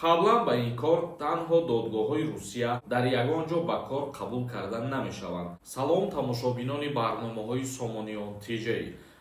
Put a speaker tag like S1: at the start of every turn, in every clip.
S1: Қаблан ба ин кор танҳо додгоҳҳои Русия дар ягон ҷо ба кор қабул карда намешаванд. Салом, тамошобинони барномаҳои Сомониён ТЖ.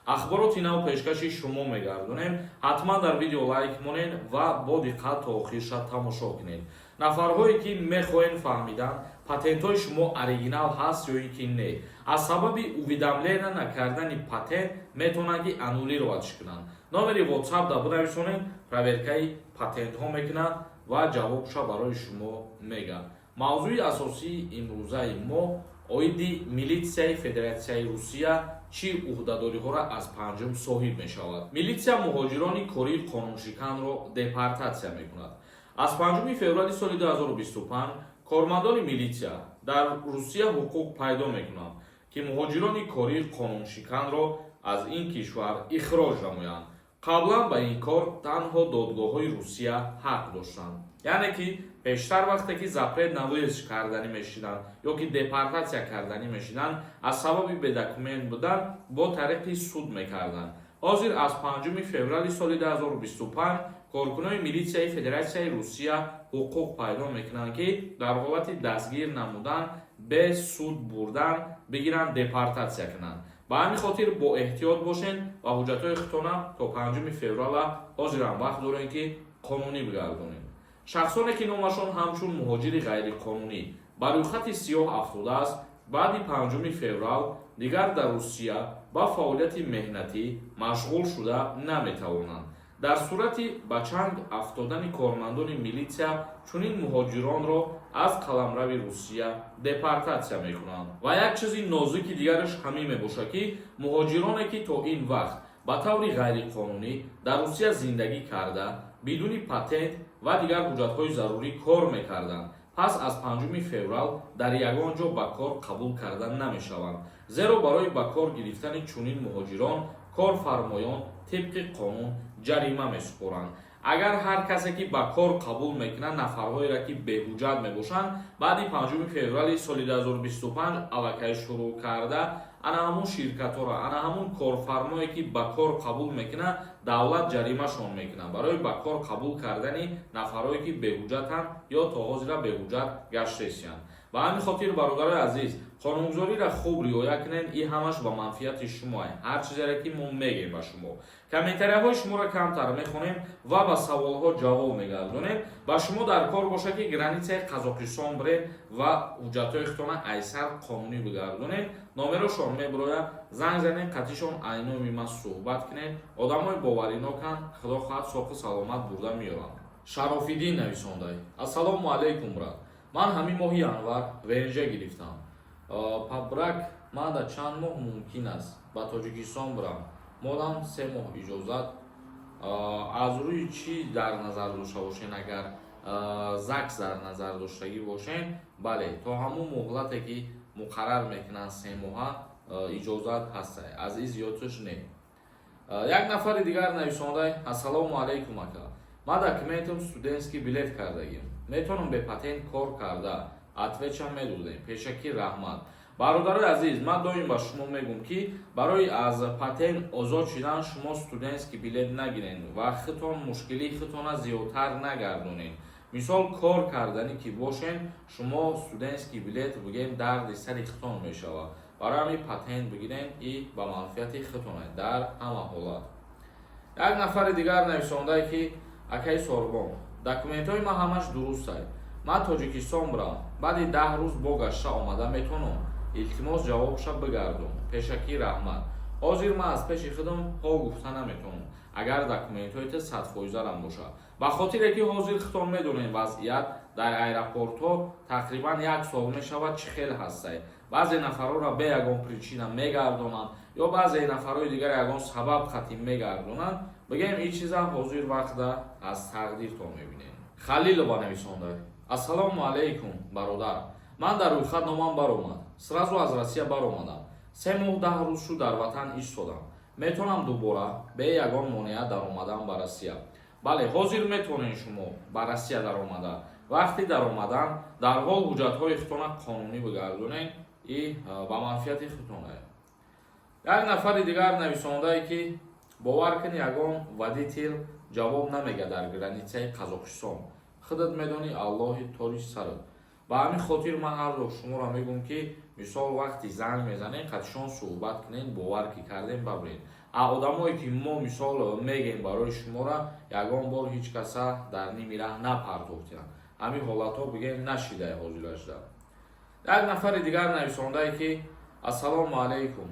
S1: Ахбороти нав пешкаши шумо мегардонем. Ҳатман дар видео лайк монед ва бо диққат то охирша тамошо кунед. Нафарҳое, ки мехоҳед фаҳмидан, патентҳои шумо оригинал ҳаст ё ин ки не, аз сабаби уведомления накардани патент метавонанд, ки аннулировать кунанд. Номери WhatsApp да бинависонед, проверкаи патентҳо мекунад ва ҷавобша барои шумо мегӯяд. Мавзӯи асосии имрӯзаи мо оиди милитсияи Федератсияи Русия чӣ ӯҳдадориҳоро аз панҷум соҳиб мешавад. Милитсия муҳоҷирони кории қонуншиканро депортатсия мекунад. Аз 5 феврали соли 2025 кормандони милитсия дар Русия ҳуқуқ пайдо мекунанд, ки муҳоҷирони кории қонуншиканро аз ин кишвар ихроҷ намоянд. Қаблан ба ин кор танҳо додгоҳҳои Русия ҳақ доштанд, яъне ки пештар вақте ки запрет на выезд карданӣ мешиданд ё ки депортатсия карданӣ мешиданд, аз сабаби бедокумент будан бо тариқи суд мекарданд. Ҳозир аз 5 феврали соли 2025 коркунони милитсияи Федератсияи Русия ҳуқуқ пайдо мекунанд, ки дар ҳолати дастгир намудан, бе суд бурдан бигиранд, депортатсия кунанд. Ба ҳамин хотир бо эҳтиёт бошед ва ҳуҷҷатҳои худтона то 5 феврала, ҳозирам вақт дорем, ки қонунӣ бигардонед. Шахсоне, ки номашон ҳамчун муҳоҷири ғайриқонунӣ ба рӯйхати сиёҳ афтодааст, баъди 5 феврал дигар дар Русия ба фаъолияти меҳнатӣ машғул шуда наметавонанд. Дар сурати ба чанг афтодани кормандони милитсия чунин муҳоҷиронро аз қаламрави Русия депортатсия мекунанд. Ва як чизи нозуки дигараш ҳамин мебошад, ки муҳоҷироне, ки то ин вақт ба таври ғайриқонунӣ дар Русия зиндагӣ карда, бидуни патент ва дигар ҳуҷҷатҳои зарурӣ кор мекарданд, пас аз 5 феврал дар ягон ҷо ба кор қабул карда намешаванд, зеро барои ба кор гирифтани чунин муҳоҷирон корфармоён тибқи қонун ҷарима месупоранд. Агар ҳар касе, ки ба кор қабул мекунад нафарҳоеро, ки беҳуҷҷат мебошанд, баъди 5 феврали соли 2025 аллакай шурӯъ карда, ана ҳамун ширкатҳоро, ана ҳамун корфармое, ки ба кор қабул мекунад, давлат ҷаримашон мекунад барои ба кор қабул кардани нафарҳое, ки беҳуҷҷатанд ё то ҳозира беҳуҷҷат гаштаистанд. Ба ҳамин хотир, бародарои азиз, қонунгузориро хуб риоя кунед. Ин ҳамаш ба манфиати шумоа. Ҳар чизере, ки мо мегем ба шумо, комментарияҳои шуморо камтар мехонем ва ба саволҳо ҷавоб мегардонем. Ба шумо дар кор бошад, ки границаи Қазоқистон биред ва ҳуҷҷатҳои худтона айсар қонунӣ бигардонед. Номерошон мебирояд, занг занед, қатишон айноми ман суҳбат кунед. Одамои бовариноканд, худо хоҳад, соқу саломат бурда меоранд. Шарофиддин нависондай: «Ассалому алайкум, брат. Ман ҳамин моҳи январ ВНЖ гирифтам по брак. Ман дар чанд моҳ мумкин аст ба Тоҷикистон бирам? Модам 3 моҳ иҷозат». Аз рӯи чӣ дар назар дошта бошен? Агар ЗАГС дар назар доштагӣ бошен, бале, то ҳамун муҳлате, ки муқаррар мекунанд, 3 моҳа иҷозат ҳаста, аз ин зиёдташ не. Як нафари дигар нависондай: «Ассалому алайкум, ака. Ман документам студентский билет кардагим, метавонам бе патент кор карда? Отвеча медодем, пешакӣ раҳмат». Бародарои азиз, ман доим ба шумо мегӯм, ки барои аз патент озод шудан шумо студентский билет нагиред ва худтон мушкилии худтона зиёдтар нагардонед. Мисол, кор карданӣ ки бошен, шумо студентский билет, бигем, дарди сари худтон мешавад. Барои ҳамин патент бигирен и ба манфиати худтона дар ҳама ҳолат. Як нафари дигар нависондае, ки: «Акаи Сорбон, документҳои ман ҳамаш дурустай. Ман Тоҷикистон бурам, баъди 10 рӯз бо гашта омада метавонам? Илтимос, ҷавобша бигардон, пешакӣ раҳмат». Ҳозир ман аз пеши худам ҳо гуфта наметавонам. Агар документҳои ту 100%рам бошад, ба хотире ки ҳозир худтон медонем, вазъият дар аэропортҳо тақрибан як сол мешавад, чӣ хел ҳастай. Баъзе нафарҳоро бе ягон причина мегардонанд ё баъзе нафарҳои дигар ягон сабаб қатъӣ мегардонанд. Бигем, ин чиза ҳозир вақта аз тақдиртон мебинем. Халилова нависонда: «Ассалому алайкум, бародар. Ман дар рӯйхат номам баромад, сразу аз Россия баромадам. 3 моҳ 10 рӯз шуд дар ватан истодам. Метавонам дубора бе ягон монеа даромадан ба Россия?» Бале, ҳозир метавонед шумо ба Россия даромада. Вақти даромадан дарҳол ҳуҷҷатҳои худтона қонунӣ бигардонед и ба манфиати худтона. Як нафари дигар нависондае, ки: «Бовар кун, ягон водитель ҷавоб намега дар границаи Қазоқистон. Худат медонӣ, Аллоҳи тори сарат. Ба ҳамин хотир ман ҳар гоҳ шуморо мегӯм, ки мисол, вақти занг мезанем, қатишон суҳбат кунем, бовар ки кардем, бабред. А одамое ки мо, мисол, мегем барои шуморо, ягон бор ҳеҷ каса дар ними раҳ напартохтиянд. Ҳамин ҳолатҳо, бигем, нашидай ҳозирашда. Як нафари дигар нависондае, ки: «Ассалому алайкум,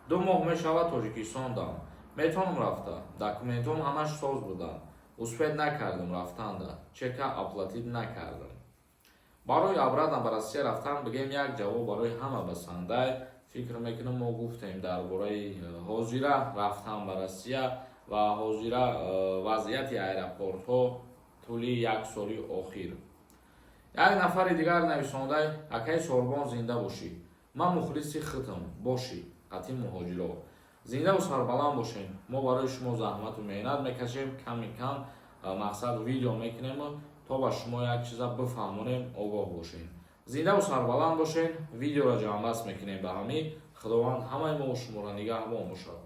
S1: 2 моҳ мешавад, Тоҷикистондам, метавонам рафта? Документҳом ҳамаш соз буданд, успеть накардам рафтанда, чека оплатить накардам». Барои обратно ба Россия рафтан, бигем, як ҷавоб барои ҳама басандай. Фикр мекунам, мо гуфтем дар бораи ҳозира рафтан ба Россия ва ҳозира вазъияти аэропортҳо тӯли як соли охир. Як нафари дигар нависондай: «Акаи Сорбон, зинда бошӣ, ман мухлиси хитм бошӣ, қатъи муҳоҷиро. Зиндаву сарбаланд бошем. Мо барои шумо заҳмату меҳнат мекашем, ками кам, мақсад, видео мекунему, то ба шумо як чиза бифаҳмонем, огоҳ бошем. Зиндаву сарбаланд бошем. Видеоро ҷамъбаст мекунем ба ҳамин. Худованд ҳамаи мо шуморо нигаҳбон бошад.